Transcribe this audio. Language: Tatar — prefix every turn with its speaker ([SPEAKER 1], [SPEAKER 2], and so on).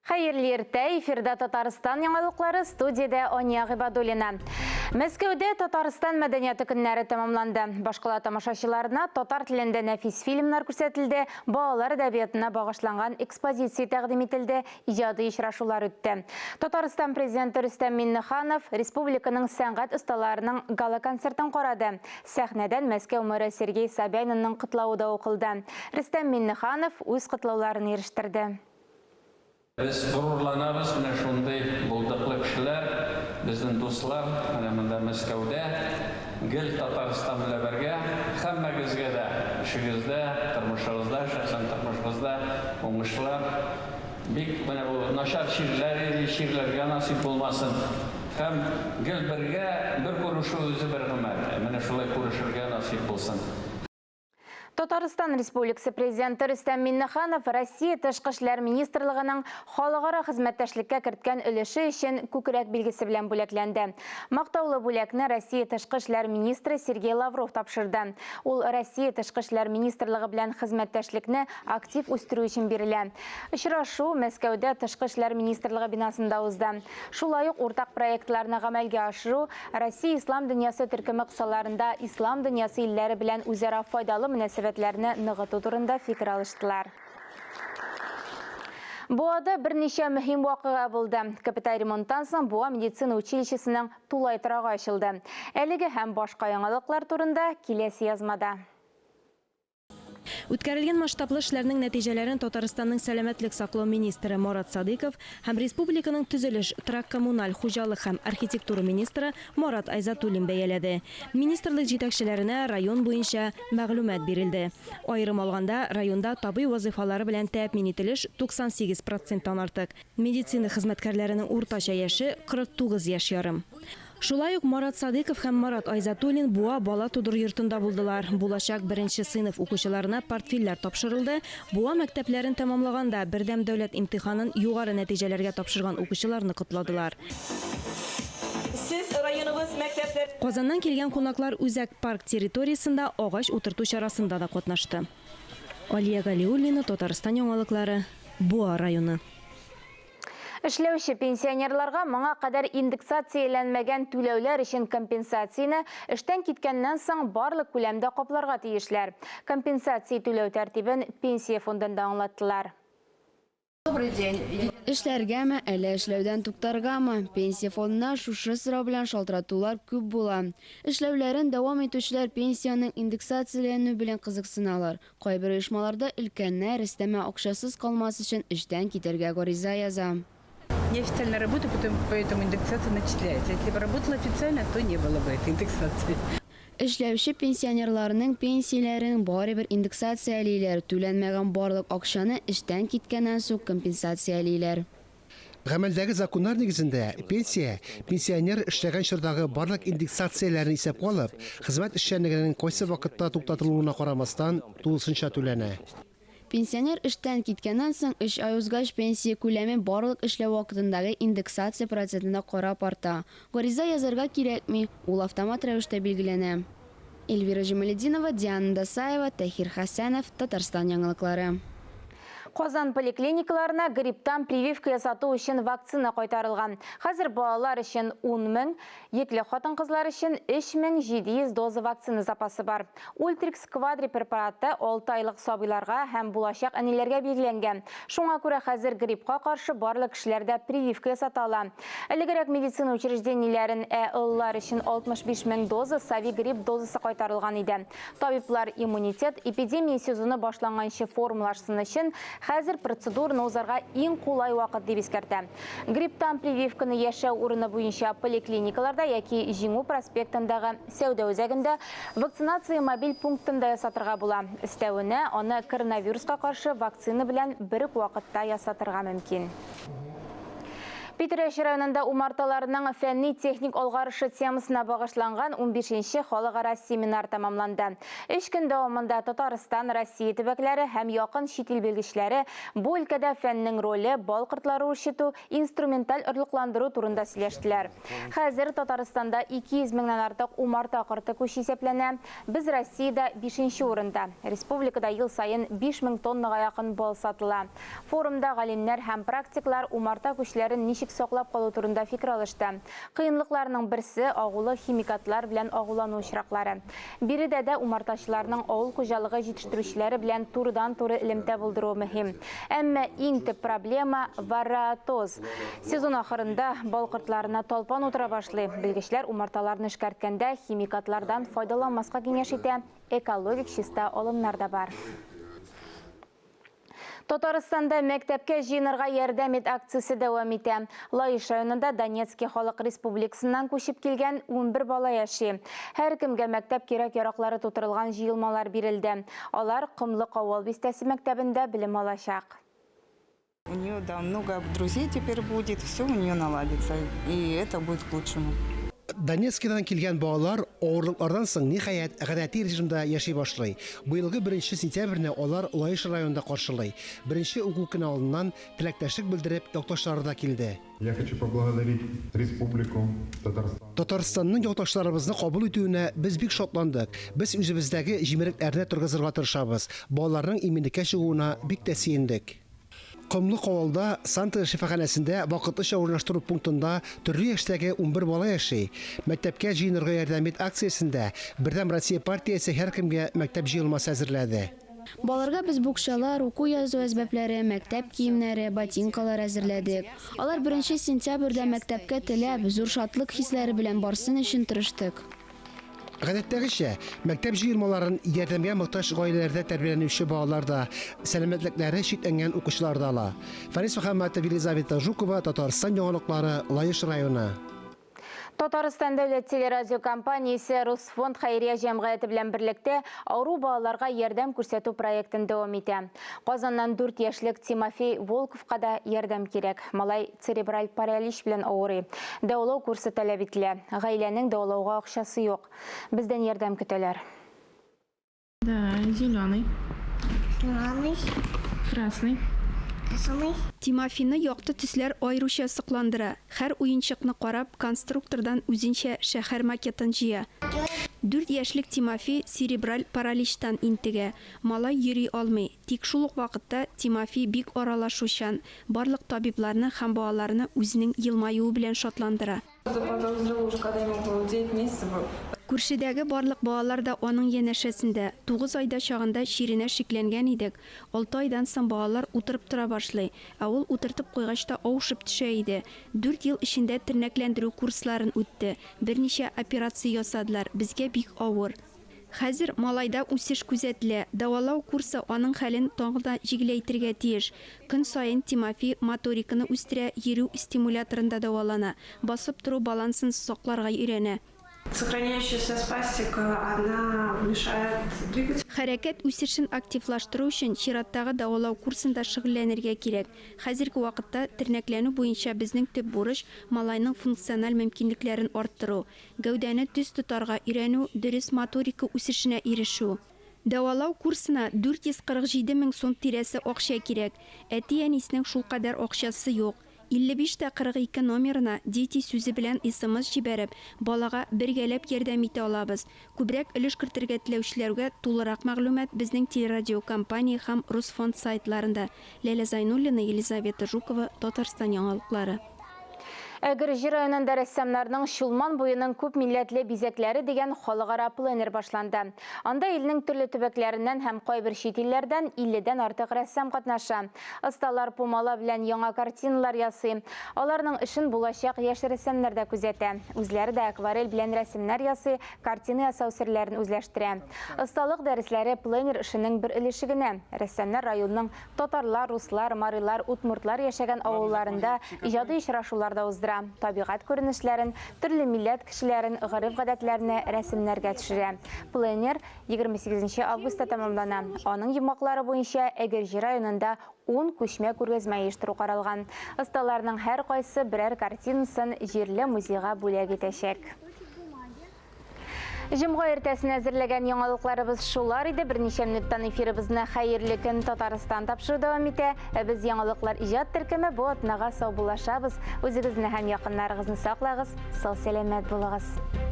[SPEAKER 1] Хәерле иртә, эфирда Татарстан яңалыклары, студиядә Ания Гыйбадуллина. Мәскәүдә Татарстан мәдәнияте көннәре тәмамланды. Башкала тамашачыларына татар телендә нәфис фильмнар күрсәтелде, балалар әдәбиятына багышланган экспозиция тәкъдим ителде, иҗади очрашулар үтте. Татарстан Президенты Рөстәм Миңнеханов республиканың сәнгать осталарының гала-концертын карады. Сәхнәдән Мәскәү мэры Сергей Собянинның котлавы да укылды. Рөстәм Миңнеханов үз котлауларын ирештерде.
[SPEAKER 2] Без горурланабыз, менә шундый булдыклы кешеләр, безнең дуслар, менә монда Мәскәүдә, гел Татарстан белән бергә. Һәммәгезгә дә эшегездә, тормышыгызда, шәхсән тормышыгызда уңышлар. Бик менә бу начар чирләр йөри, чирләргә насыйп булмасын. Һәм гел бергә, бер күрешү үзе бер гомер. Менә шулай күрешергә насыйп булсын.
[SPEAKER 1] Татарстан Республикасы Президенты Рөстәм Миңнеханов Россия Тышкы эшләр министрлыгының халыкара хезмәттәшлеккә керткән өлеше өчен күкрәк билгесе белән бүләкләнде. Мактаулы бүләкне Россия Тышкы эшләр министры Сергей Лавров тапшырды. Ул Россия Тышкы эшләр министрлыгы белән хезмәттәшлекне актив үстерү өчен бирелә. Очрашу Мәскәүдә Тышкы эшләр министрлыгы бинасында узды. Шулай ук уртак проектларны гамәлгә ашыру, Россия Ислам дөньясы төркеме кысаларында ислам дөньясы илләре белән үзара файдалы мөнәсәбәтләрне ныгыту турында фикер алыштылар. Буада берничә мөһим вакыйга булды. Капиталь ремонттан соң Буа медицина училищесының тулай торагы ачылды. Әлеге һәм башка яңалыклар турында киләсе язмада.
[SPEAKER 3] Үткәрелгән масштаблы эшләрнең нәтиҗәләрен Татарстанның сәламәтлек саклау министры Марат Садыйков һәм республиканың төзелеш, торак-коммуналь хуҗалык һәм архитектура министры Марат Айзатуллин бәяләде. Министрлык җитәкчеләренә район буенча мәгълүмат бирелде. Аерым алганда, районда табый вазыйфалары белән тәэмин ителеш 98 проценттан артык. Медицина хезмәткәрләренең уртача яше, 49 яшь ярым. Шулай ук Марат Садыйков һәм Марат Айзатуллин Буа бала тудыру йортында булдылар. Булачак беренче сыйныф укучыларына портфельләр тапшырылды, Буа мәктәпләрен тәмамлаганда бердәм дәүләт имтиханын югары нәтиҗәләргә тапшырган укучыларны котладылар.
[SPEAKER 4] Сез районыбыз мәктәпләр.
[SPEAKER 3] Казаннан килгән кунаклар Үзәк парк территориясендә агач утырту чарасында да катнашты. Алия Галиуллина, Татарстан яңалыклары, Буа районы.
[SPEAKER 1] Эшләүче пенсионерларга моңа кадәр индексацияләнмәгән түләүләр өчен компенсацияне эштән киткәннән соң барлык күләмдә капларга тиешләр. Компенсация түләү тәртибен Пенсия фондында аңлаттылар.
[SPEAKER 5] Добрый день.
[SPEAKER 6] Эшләргәме, әллә эшләүдән туктаргамы? Пенсия фондына шушы сорау белән шалтыратулар күп була. Эшләүләрен дәвам итүчеләр пенсиянең индексацияләнү белән кызыксыналар. Кайбер оешмаларда өлкәннәр, өстәмә акчасыз калмас өчен, эштән китәргә гариза яза.
[SPEAKER 7] Неофициально работаю, потом поэтому индексация начисляется. Если бы работала официально, то не было бы этой индексации.
[SPEAKER 6] Эшләүче пенсионерларның пенсияләрен барыбер индексациялиләр, түләнмәгән барлык акчаны эштән киткәннән соң компенсациялиләр.
[SPEAKER 8] Гамәлдәге законнар нигезендә, пенсия пенсионер эшләгән чордагы барлык индексацияләрне исәпкә алып, хезмәт эшчәнлегенең кайсы вакытта туктатылуына карамастан, тулысынча түләнә.
[SPEAKER 6] Пенсионер эштән киткәннән соң өч ай узгач, пенсия күләме барлык эшләү вакытындагы индексация процентына карап арта. Гариза язарга кирәкми, ул автомат рәвештә билгеләнә. Эльвира Җамалетдинова, Диана Дасаева, Тәһир Хәсәнов, Татарстан яңалыклары.
[SPEAKER 1] Казан поликлиникаларына грипптан прививка ясату өчен вакцина кайтарылган. Хәзер балалар өчен 10 мең, йөкле хатын-кызлар өчен 3700 доза вакцина запасы бар. Ультрикс квадри препараты 6 айлык сабыйларга һәм булачак әниләргә билгеләнгән. Шуңа күрә хәзер гриппка каршы барлык кешеләр дә прививка ясата ала. Элегрәк медицина учреждениеләрен ә олылар өчен 65 мең доза Совигрипп дозасы кайтарылган иде. Табиблар иммунитет эпидемия сезоны башланганчы формалашсын өчен хәзер процедураны узарга иң кулай вакыт дип искәртә. Грипптан прививканы яшәү урыны буенча поликлиникаларда яки Җиңү проспектындагы сәүдә үзәгендә вакцинация мобиль пунктында ясатырга була. Өстәвенә, аны коронавируска каршы вакцина белән бер үк вакытта ясатырга мөмкин. Питрәч районында умарталарның фәнни-техник алгарышы темасына багышланган 15нче халыкара семинар тәмамланды. Өч көн дәвамында Татарстан, Россия төбәкләре һәм якын чит ил белгечләре бу өлкәдә фәннең роле, бал кортлары үрчетү, инструменталь орлыкландыру турында сөйләштеләр. Хәзер Татарстанда 200 меңнән артык умарта корты күче исәпләнә. Без Россиядә бишенче урында. Республикада ел саен 5000 тоннага якын бал сатыла. Форумда галимнәр һәм практиклар умарта күчләрен ничек саклап калу турында фикер алышты. Кыенлыкларның берсе, агулы химикатлар белән агулану очраклары. Биредә дә умартачыларның авыл хуҗалыгы җитештерүчеләре белән турыдан-туры элемтә булдыруы мөһим. Әмма иң төп проблема, варроатоз. Сезон ахырында бал кортларына талпан утыра башлый. Белгечләр умарталарны эшкәрткәндә химикатлардан файдаланмаска киңәш итә, экологик чиста алымнар да бар. Татарстанда мәктәпкә җыенырга ярдәм ит акциясе дәвам итә. Лаеш районында Донецки халык республикасыннан күчеп килгән 11 бала яши. Һәркемгә мәктәп кирәк-яраклары тутырылган җыелмалар бирелде. Алар Комлы Кавал бистәсе мәктәбендә белем алачак.
[SPEAKER 9] У нее, да, много друзей теперь будет, все у нее наладится, и это будет к лучшему.
[SPEAKER 8] Донецкидан килгән балалар авырлыклардан соң, ниһаять, гадәти режимда яши башлый. Быелгы беренче сентябрьне алар Лаеш районында каршылый. Беренче уку көне алдыннан теләктәшлек белдереп, якташлары да килде.
[SPEAKER 10] Я хочу поблагодарить Республику Татарстан.
[SPEAKER 8] Татарстанның якташларыбызны кабул итүенә без бик шатландык. Без үзебездәге җимерекләрне торгызырга тырышабыз. Балаларның иминлеккә чыгуына бик тә сөендек. Комлы Кавалда Санта шифаханәсендә вакытлыча урнаштыру пунктында төрле яшьтәге 11 бала яши. Мәктәпкә җыенырга ярдәм ит акциясендә Бердәм Россия партиясе һәркемгә мәктәп җыелмасы әзерләде.
[SPEAKER 6] Балаларга без букчалар, уку-язу әсбаплары, мәктәп киемнәре, ботинкалар әзерләдек. Алар беренче сентябрьдә мәктәпкә теләп, зур шатлык хисләре белән барсын өчен тырыштык.
[SPEAKER 8] Гадәттәгечә, мәктәп җыелмаларын ярдәмгә мохтаҗ гаиләләрдә тәрбияләнүче балалар да, сәламәтлекләре чикләнгән укучылар да ала. Фарис Мөхәммәтов, Елизавета Жукова, Татарстан яңалыклары, Лаеш районы.
[SPEAKER 1] Татарстан дәүләт телерадиокомпаниясе Русфонд хәйрия җәмгыяте белән берлектә авыру балаларга ярдәм күрсәтү проектын дәвам итә. Казаннан 4 яшьлек Тимофей Волковка да ярдәм кирәк. Малай церебраль паралич белән авырый. Дәвалау курсы таләп ителә. Гаиләнең дәвалауга акчасы юк. Бездән ярдәм көтәләр.
[SPEAKER 11] Да, зеленый. Зеленый. Красный.
[SPEAKER 12] Красный. Тимофейны якты төсләр аеруча сокландыра. Һәр уенчыкны карап, конструктордан үзенчә шәһәр макетын җыя. 4 яшьлек Тимофей церебраль параличтан интегә. Малай йөри алмый. Тик шул ук вакытта Тимофей бик аралашучан. Барлык табибларны һәм балаларны үзенең елмаюы белән шатландыра.
[SPEAKER 11] Заподозрила уже, когда ему было 9 месяцев.
[SPEAKER 12] Күршедәге барлык балалар да аның янәшәсендә. 9 айда чагында чиренә шикләнгән идек. 6 айдан соң балалар утырып тора башлый. Ә ул утыртып куйгач та авышып төшә иде. 4 ел эчендә тернәкләндерү курсларын үтте. Берничә операция ясадылар. Безгә бик авыр. Хәзер малайда үсеш күзәтелә. Дәвалау курсы аның хәлен тагы да җиңеләйтергә тиеш. Көн саен Тимофей моториканы үстерә, йөрү стимуляторында дәвалана. Басып тору балансын сакларга өйрәнә.
[SPEAKER 11] Сохраняющаяся спастика, она мешает двигаться.
[SPEAKER 12] Хәрәкәт үсешен активлаштыру өчен чираттагы дәвалау курсында шөгыльләнергә кирәк. Хәзерге вакытта тернәкләнү буенча безнең төп бурыч малайның функциональ мөмкинлекләрен арттыру. Гәүдәне төз тотарга өйрәнү, дөрес моторика үсешенә ирешү. Дәвалау курсына 447 мең сум тирәсе акча кирәк. Әти-әнисенең шулкадәр акчасы юк. 55 42 номерына «Дети» сүзе белән СМС җибәреп, балага бергәләп ярдәм итә алабыз. Күбрәк өлеш кертергә теләүчеләргә тулырак мәгълүмат безнең телерадиокомпания һәм Русфонд сайтларында. Ләлә Зайнуллина, Елизавета Жукова, Татарстан яңалыклары.
[SPEAKER 1] Әгерҗе районында рәссамнарның Чулман буеның күп милләтле бизәкләре дигән халыкара пленэр башланды. Анда илнең төрле төбәкләреннән һәм кайбер чит илләрдән 50дән артык рәссам катнаша. Осталар пумала белән яңа картиналар ясый. Аларның эшен булачак яшь рәссамнар да күзәтә. Үзләре дә акварель белән рәсемнәр ясый, картина ясау серләрен үзләштерә. Осталык дәресләре пленэр эшенең бер өлеше генә. Рәссамнар районның татарлар, руслар, марилар, удмуртлар яшәгән авылларында иҗади очрашулар да уздыра. ярата. Табигать күренешләрен, төрле милләт кешеләрен, гореф-гадәтләрне рәсемнәргә төшерә. Пленэр 28 августта тәмамлана. Аның йомгаклары буенча Әгерҗе районында ун күчмә күргәзмә оештыру каралган. Осталарның һәркайсы берәр картинасын җирле музейга бүләк итәчәк. Җомга иртәсен әзерләгән яңалыкларыбыз шулар иде. Берничә минуттан эфирыбызны Хәерле көн Татарстан тапшыру дәвам итә. Ә без яңалыклар иҗат төркеме бу атнага саубуллашабыз. Үзегезне һәм якыннарыгызны саклагыз, сау-сәламәт булыгыз.